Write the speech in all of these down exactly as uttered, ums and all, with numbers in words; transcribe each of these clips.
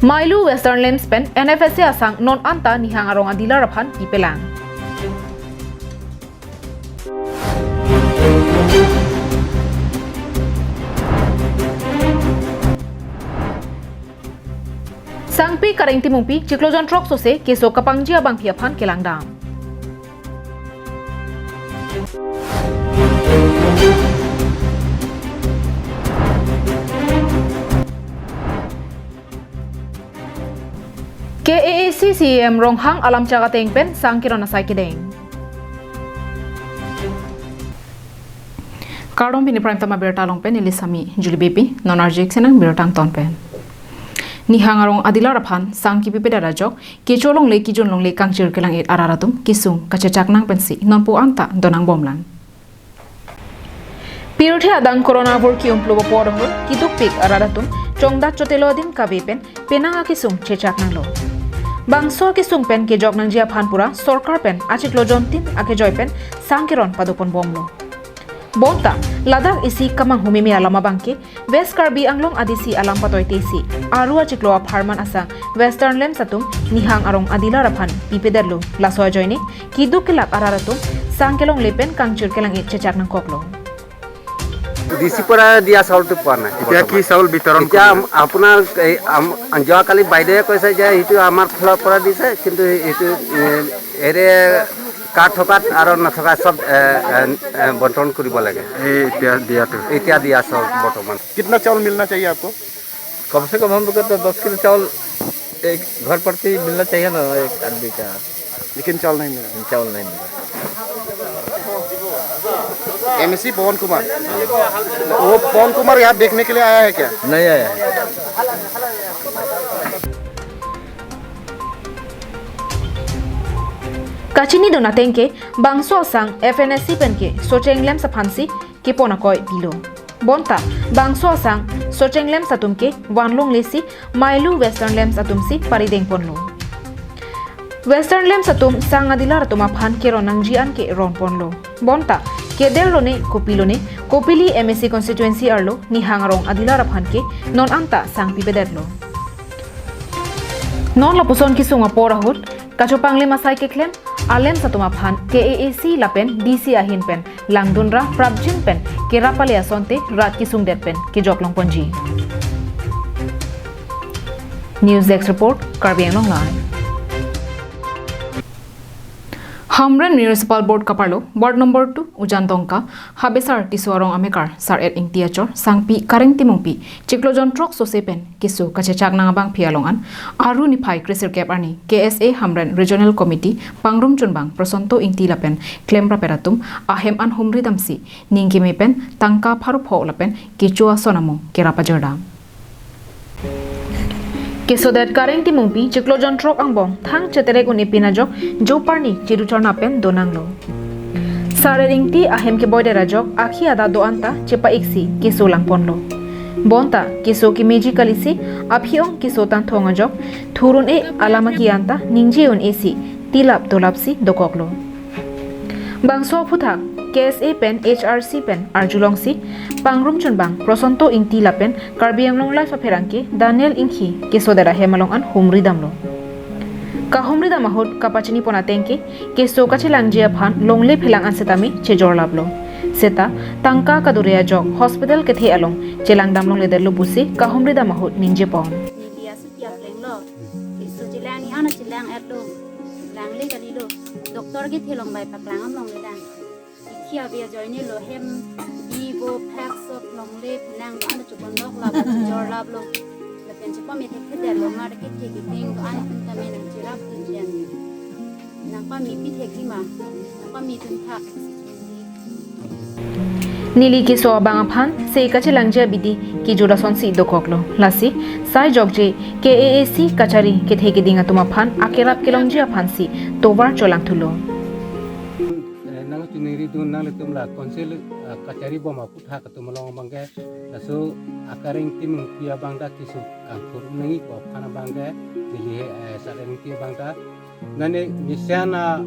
Mailu Western Lamps pen N F S A asang non anta Nihang arong a-dealer aphan pipelang. Sangpi Kareng Timungpi chiklo jonthrok sose keso kapangji abangpi aphan kelangdam. K A A C C E M Ronghang alamchak ateng pen sang keron asai kedeng. Kardom, pini Prime Time abirta along pen neli Sami Julie Beypi, non arjik senang birta angton pen. Nihang arong a-dealer aphan sang kipipedet ajok, kecho longle kijun longle kangchir kelang-et arat atum kesung kachechak nang pensi nonpu anta donang bomlang. Pirthe adang corona vur ki-umplo apor ahut kidukpik arat atum chongdat chotelo adim kave pen penang akesung chechak nanglo. Bangso akesung pen kejok nangji aphan pura sorkar pen achiklo jontin akejoi pen sang keron padopon bomlo. Bonta ladak isi kamanghu meme alam abangke West Karbi Anglong A D C alam patoi tesi aru achiklo apharman asang Western Lamps atum Nihang arong a-dealer aphan pipedetlo. Laso ajoine kiduk kelak arat atum sang kelongle pen kangchir kelang-et chechak nangkoklo. D C পৰা দিয়া চাউলটো পোৱা নাই। এতিয়া কি চাউল বিতৰণ এতিয়া কৰিলে? আপোনাৰ এই আম- যোৱাকালি বাইদেৱে কৈছে যে এইটো আমাৰ ফালৰ পৰা দিছে, কিন্তু এইটো এ, এৰে কাৰ্ড থকাত আৰু নথকা চব এ, এ, এ, বণ্টন কৰিব লাগে। এই এতিয়া দিয়াটো। এতিয়া দিয়া চাউল বৰ্তমান। कितना चावल मिलना चाहिए आपको? कम से कम हम लोग को तो दस किलो चावल एक घर प्रति मिलना चाहिए ना, एक आदमी का। लेकिन चावल नहीं मिला। चावल नहीं मिला। एमएसी पवन कुमार, वो पवन कुमार यहाँ देखने के लिए आया है क्या? नहीं आया है। Kachini dona tengke bangso asang F N S C penke Socheng Lamps aphansi kepon akoi pilo. Bonta bangso asang Socheng Lamps atum ke vanlongle si mailu Western Lamps atum si parideng ponlo. Western Lamps atum sang a-dealer atum aphan keron nangji an ke ron ponlo. Bonta keder lone kopi lone kopili M A C constituency arlo Nihang arong a-dealer aphan ke non anta sang pipedetlo. Non lapuson kesung apor ahut kachopanglim asai keklem a-lamps atum aphan K A A C lapen D C ahin pen langdunra prapjin pen kerap ale asonte rat kesungdet pen kejok longponji. News Desk Report, Karbi Anglong Live. Hamren Municipal Board kaparlo, Ward Number Two, Ujan Dongka, Habesar Tisso arong amekar Sar-et Ingti achor Sangpi Kareng Timungpi chiklo jonthrok sose pen keso kachechak nang abangpi along an aru niphai kresirkep arni K S A Hamren Regional Committee pangrumchunbang Prosonto Ingti lapen klemrapet atum ahem an humri damsi ning keme pen tangka pharo pho lapen kecho ason amung kerap ajirdam. Kesodet Kareng Timungpi chiklo jonthrok angbong thang cheterek un-e pin ajok joparni chiru chorna pen donanglo. Sar-et Ingti ahem keboidet ajok akhi ada do-an ta chepa-iksi keso langponlo. Bonta keso kemeji kalisi aphi-ong keso tangthong ajok thur un-e alam aki an ta ningje un-e si tilap dolapsi dokoklo. Bangso aphuthak K S A pen H R C pen arjulongsi pangrumchunbang Prosonto Ingti lapen Karbi Anglong Live apherangke Daniel Inghi kesodet ahem along an humri damlo. Kahumri dam ahut kapachini pon atengke keso kachelangji aphan longle phelang an setame chejorlaplo. Seta tangka kadure ajok hospital kethe along chelangdam longledetlo pusi kahumri dam ahut ningjepon. Neli asuti aplenglo. Keso chelang ni ana chelang-etlo. Langle kalilo. Doctor kethe along bai paklang am longledang. Ithi abi ajoine lo hem bivo phak sop longle phelang do ana chupon lok lap chejorlaplo. Lapen chepame thekthedetlo mar kethe ketheng do ana pen tame nangcherap dunjian. Nangpame pi thekji ma. Nangpame dunthak. Neli keso abang aphan se kachelangji abidi kejut asonsi dokoklo. Lasi sai jokje K A A C kachari kethe keding atum aphan akerap kelongji aphansi tovar cholangthulo. Eh, nangchiningri dun nanglitum la council, eh, kachari bom aphuthak atum along abangke laso a-Kareng Timungpi abang ta keso kangthur nangji ko aphan abangke neli, eh, Sar-et Ingti abang ta nane mesen a,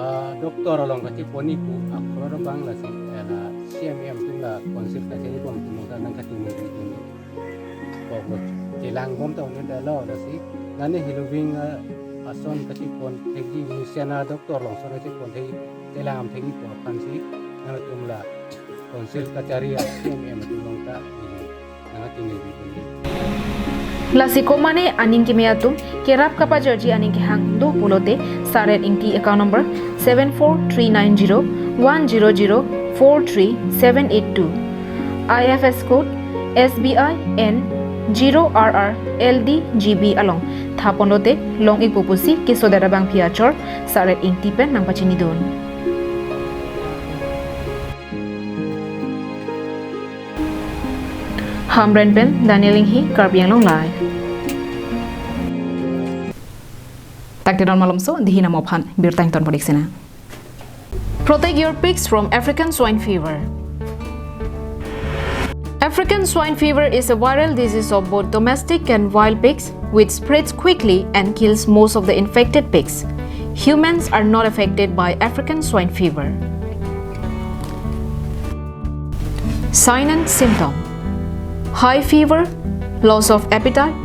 ah, doctor along kachepon-i pu akhor abang lasi, eh, la C M M atum la council kachari bom atum ta nangkachiningri dun. Koklo. kelang bom ta un-edetlo, lasi nani heloving, eh, ason kachepon thekji, mesen a doctor along ason kachepon thekji, chelang thekji pu aphansi nangtum la council kachari a-C M M atum along ta neli nangkachingki ri pon. Lasi komane aning keme atum kerap kapajarji aning kehang do pulote Saret Ingti, account number seven four three nine zero one zero zero four three seven eight two, I F S code S B I N zero R R L D G B along thaponlote long-ikpo pusi kesodet abangphi achor Saret Ingti pen nangpachinidun. Hamren pen Daniel Inghi, Karbi Anglong Live. Takte don malomso, dihi namo aphan birta ington podik sena. Protect your pigs from African swine fever. African swine fever is a viral disease of both domestic and wild pigs, which spreads quickly and kills most of the infected pigs. Humans are not affected by African swine fever. Sign and symptom: high fever, loss of appetite,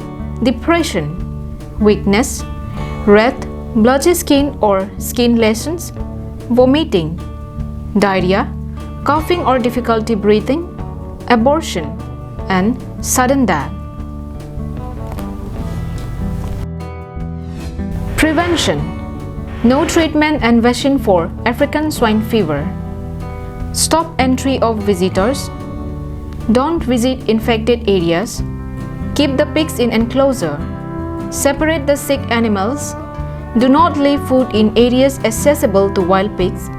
depression, weakness, red, blotchy skin or skin lesions, vomiting, diarrhea, coughing or difficulty breathing, abortion, and sudden death. Prevention: no treatment and vaccine for African swine fever. Stop entry of visitors. Don't visit infected areas. Keep the pigs in enclosure. Separate the sick animals. Do not leave food in areas accessible to wild pigs.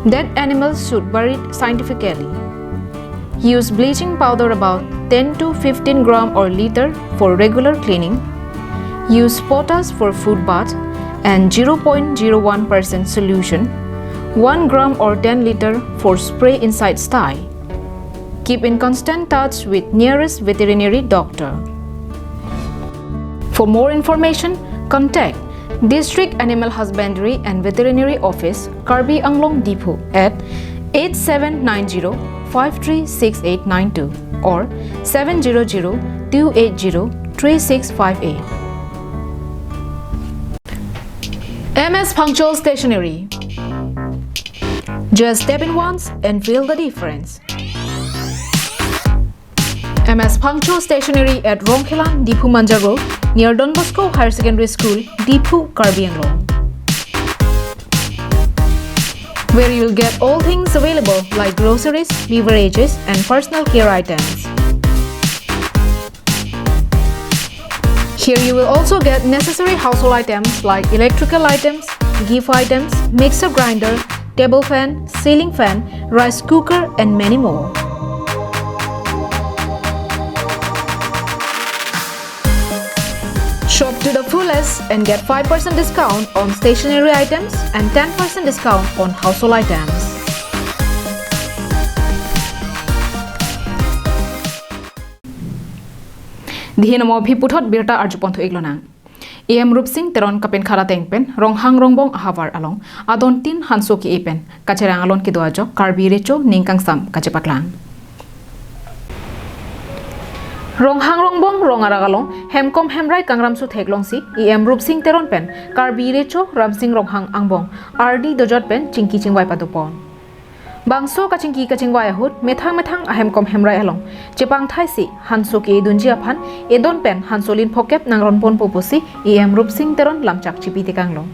Dead animals should buried scientifically. Use bleaching powder about ten to fifteen gram or liter for regular cleaning. Use potash for food bath and zero point zero one percent solution, one gram or ten liter for spray inside sty. Keep in constant touch with nearest veterinary doctor. For more information, contact District Animal Husbandry and Veterinary Office, Karbi Anglong, Diphu at eight seven nine zero five three six eight nine two or seven zero zero two eight zero three six five eight. M S Phangcho Stationery. Just step in once and feel the difference. M S Phangcho Stationery at Rongkhelan, Diphu Manja Road, near Don Bosco Higher Secondary School, Diphu, Karbi Anglong, where you'll get all things available like groceries, beverages, and personal care items. Here you will also get necessary household items like electrical items, gift items, mixer grinder, table fan, ceiling fan, rice cooker, and many more. Shop to the fullest and get five percent discount on stationery items and ten percent discount on household items. Dihi namo aphi puthot birta arjupon thu-iklonang. E M Rupsing Teron kapinkhat ateng pen Ronghang Rongbong ahavar along adon tin hanso ke-e pen kacherang alon kedo ajok Karbi Recho ning kangsam kachepaklang. Ronghang Rongbong rong arak along hemkom hemrai kangram su theklongsi E M Rupsing Teron pen Karbi Recho Ramsing Ronghang angbong ardi dojot pen chingki chingvai padopon. Bangso kachingki kachingvai ahut methang methang ahemkom hemrai along chepangthaisi hanso ke-edunji aphan edon pen hanso lin phokep nangronponpo pusi E M Rupsing Teron lamchak chipi tekanglo.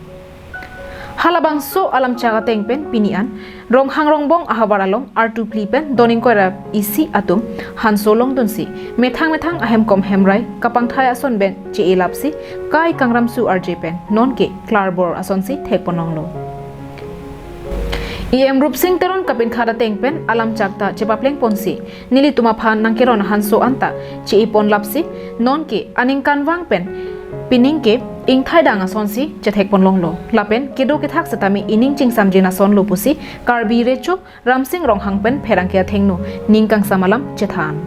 Halabangso alamchak ateng pen pini an Ronghang Rongbong ahavar along artu phli pen don ingkoi ra isi atum hanso longdunsi methang methang ahemkom hemrai kapangthai ason pen che-e lapsi kai kangram su arje pen nonke klarbor asonsi thekponlonglo. E M Rupsing Teron kapinkhat ateng pen alamchak ta chepaplengponsi nelitum aphan nangkeron hanso anta che-epon lapsi nonke aningkanvang pen pining ke ingthaidang asonsi chethekponlonglo. Lapen kedo kethak setame ining chingsamjin asonlo pusi Karbi Recho Ramsing Ronghang pen pherangke athengno ning kangsam alam chethan.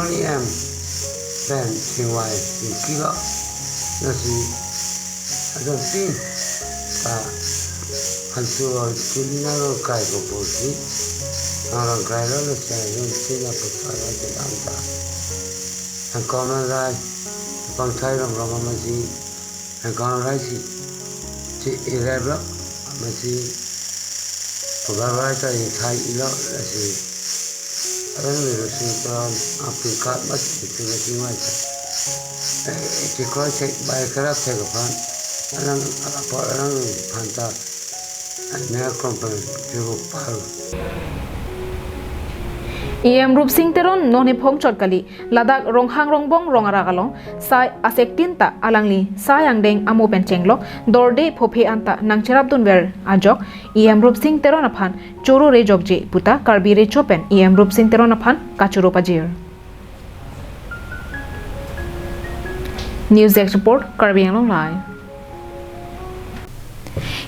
Oniam pen chingvai chingkilo. Lasi adon tin ta hanso chili nangrongkrai ko pusi nangrongkrailo, lasi adon tin aputhak kedam ta Nangkong rai, Pangthai Rongrong amatsi, nangkong rai si, si eleven amatsi, pagawai ta ithai ilo lasi, alang ni Rupsing Teron aphi kat mas itu lagi mai ta. Eh, chikoi chek bai kerap chek aphan, alang apor alang phanta, anya kompon chubuk paru. E M Rupsing Teron non ephong chot kali, ladak Ronghang Rongbong rong arak along, sai asek tin ta alangli sai angdeng amo pen chenglok, dorde phophe anta nangcherapdunver ajok, E M Rupsing Teron aphan choro rejokje puta Karbi Recho pen E M Rupsing Teron aphan kachoro pajir. News Desk Report, Karbi Anglong Live.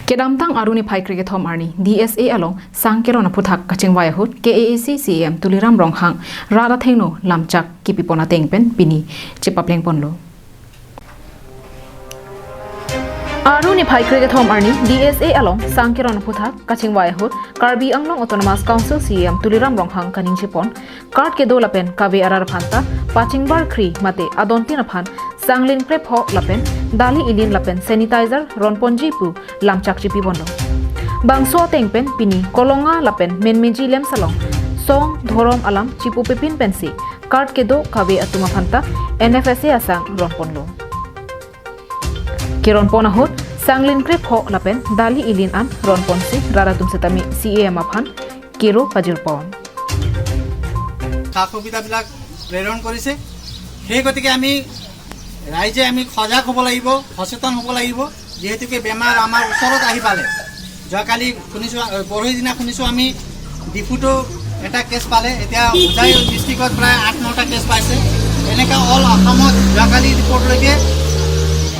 Kedamtang Aru niphai krekethom arni D S A along Sangkeron aphuthak kachingvai ahut K A A C C E M Tuliram Ronghang rat athengno lamchak kipipon ateng pen pini chepaplengponlo. Aru niphai krekethom arni D S A along Sangkeron aphuthak kachingvai ahut Karbi Anglong Autonomous Council C E M Tuliram Ronghang kaningje pon, card kedo lapen kave arat aphanta pachingbar khri mate adontin aphan sanglin krepho lapen dali ilin lapen sanitizer ronponji pu lamchak chipiponlo. Bangso ateng pen pini Kolonga lapen Menmeji LAMPS along song dhorom alam chipupepin pensi card kedo kave atum aphanta N F S A asang ronponlo. Keronpon ahut sanglin krepho lapen dali ilin an ronponsi rat atum setame C E M aphan kero pajirpon. সা সুবিধাবিলাক প্ৰেৰণ কৰিছে। সেই গতিকে আমি ৰাইজে আমি সজাগ হ'ব লাগিব, সচেতন হ'ব লাগিব। যিহেতুকে বেমাৰ আমাৰ ওচৰত আহি পালে, যোৱাকালি শুনিছোঁ, আ, পৰহি দিনা শুনিছোঁ আমি ডিফুতো এটা কেছ পালে, এতিয়া হোজাই ডিষ্ট্ৰিক্টত প্ৰায় আঠ নটা কেছ পাইছে। এনেকা অল অসমত যোৱাকালি ৰিপৰ্টলৈকে,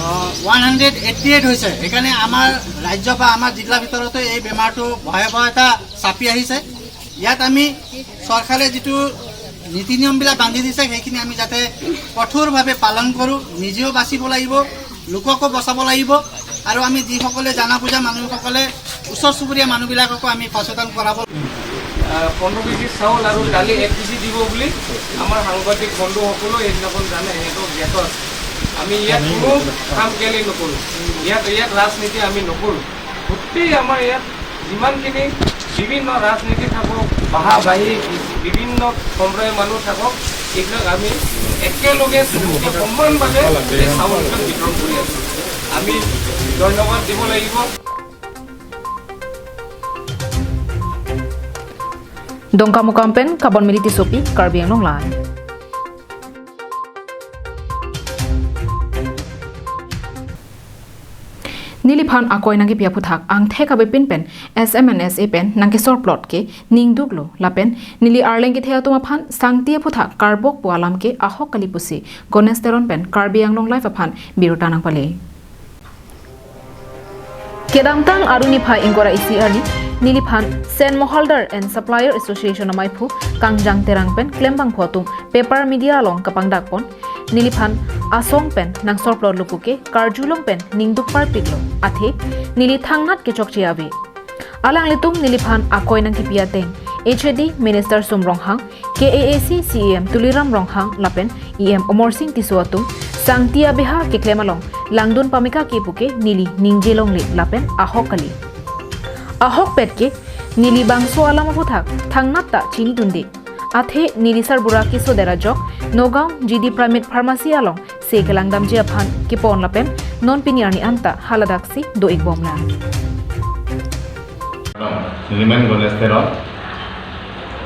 আ, ওৱান হাণ্ড্ৰেড এইটি এইট হৈছে। সেইকাৰণে আমাৰ ৰাজ্য বা আমাৰ জিলাৰ ভিতৰতো এই বেমাৰটো ভয়াৱহ এটা চাপি আহিছে। ইয়াত আমি চৰকাৰে যিটো নীতি নিয়মবিলাক বান্ধি দিছে, সেইখিনি আমি যাতে কঠোৰভাৱে পালন কৰোঁ, নিজেও বাচিব লাগিব, লোককো বচাব লাগিব। আৰু আমি যিসকলে জানা বুজা মানুহসকলে ওচৰ চুবুৰীয়া মানুহবিলাককো আমি সচেতন কৰাব। আহ, পোন্ধৰ কেজি চাউল আৰু দালি এক কেজি দিব বুলি আমাৰ সাংবাদিক বন্ধুসকলেও সেইদিনাখন জানে, সেইটো জ্ঞাত আছে। আমি ইয়াত কোনো কাম কেলে নকৰোঁ, ইয়াত, ইয়াত ৰাজনীতি আমি নকৰোঁ। গোটেই আমাৰ ইয়াত যিমানখিনি বিভিন্ন ৰাজনীতি থাকক, বাহা বাহী, বিভিন্ন সম্প্ৰদায়ৰ মানুহ থাকক, এইবিলাক আমি একেলগে চবকে সমানভাৱে এই চাউলবিলাক বিতৰণ কৰি আছোঁ। আমি ধন্যবাদ দিব লাগিব। Dongkamukam pen Kabon Mili Tissopi, Karbi Anglong Live. Neliphan akoi nangkepi aphuthak angthek avepin pen S M N S A pen nangkesorplot ke ningduklo lapen neli arleng kethe atum aphan sangti aphuthak karbok pu alam ke ahok kali pusi Ganesh Teron pen Karbi Anglong Live aphan birta nangpale. Kedamtang Aru niphai ingkoi ra isi arni neliphan Sen Mohaldar and Supplier Association amaiphu Kangjang Terang pen klembangphu atum paper media along kapangdakpon, neliphan asong pen nangsorplotlo puke karjulong pen ningduk parpiklo, athe neli thangnat kechokche ave. Alanglitum neliphan akoi nangkepi ateng H A D Minister Sum Ronghang, K A A C C E M Tuliram Ronghang lapen E M Amarsing Tisso atum sangti abeha keklem along langdun pameka ke puke neli ningje longle lapen ahok kali. Ahokpet ke neli bangso alam aphuthak thangnat ta chinidunde. Athe neli sarbura keso der ajok Nagaon G D Primate Pharmacy alongsi kelangdamji aphan kepon lapen non pini arni anta haladaksi do-ikbomlang. Nelimen Ganesh Teron,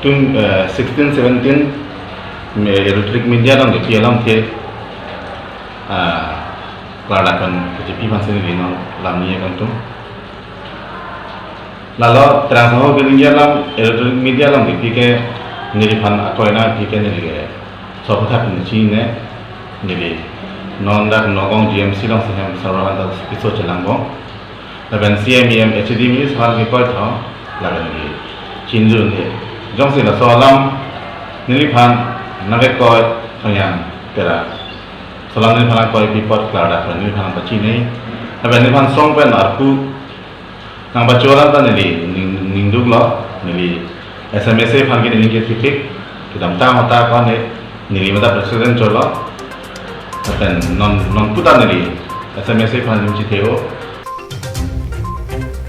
tum, eh, sixteen seventeen me electronic media along kepi alamthe, ah, klardak pen kechipi aphansi neli non lam ni akangtum. Lalo Terang Saho Bilingya alam electronic media along kepi ke neliphan akoi nangpi ke neli ke so aphuthak neli chinine, neli non dak Nagaon G M C alongsi hem Sarvahan Das Tisso chelangbom. Lapen C M E M H A D Minister aphan kekroitha, lapen ke chinidunde. Jongsi laso alam neliphan nangkekoi Thongyang Terang, laso alam neliphan nangkekoipi apot klardak pen neliphan nangpachini. Lapen neliphan song pen arpu nangpacholang ta neli ning, ningduklo, neli S M S A aphan ke neli kethipik, kedamtang ahut ta kone Neli mata president cholo, lapen non non puta neli S M S A aphan chitheo.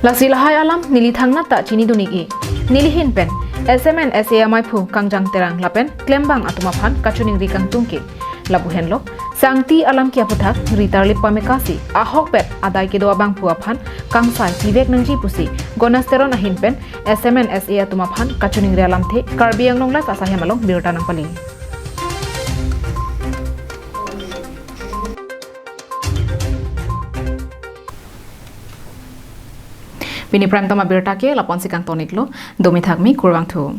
Lasi lahai alam neli thangnat ta chinidun-ik-e. Neli ahin pen S M N S A amaiphu Kangjang Terang lapen klembang atum aphan kachiningri kangtung ke. Lapu henlo, sangti alam ke aphuthak ritarlip pamekasi, ahokpet adai kedo abangphu aphan kangsai chivek nangji pusi Ganesh Teron ahin pen S M N S A atum aphan kachiningri alamthe Karbi Anglong Live asai hem along birta nangpali. Pini Prime Time abirta ke lapu-an si kangton-iklo, domi thakmi, kurvangthu.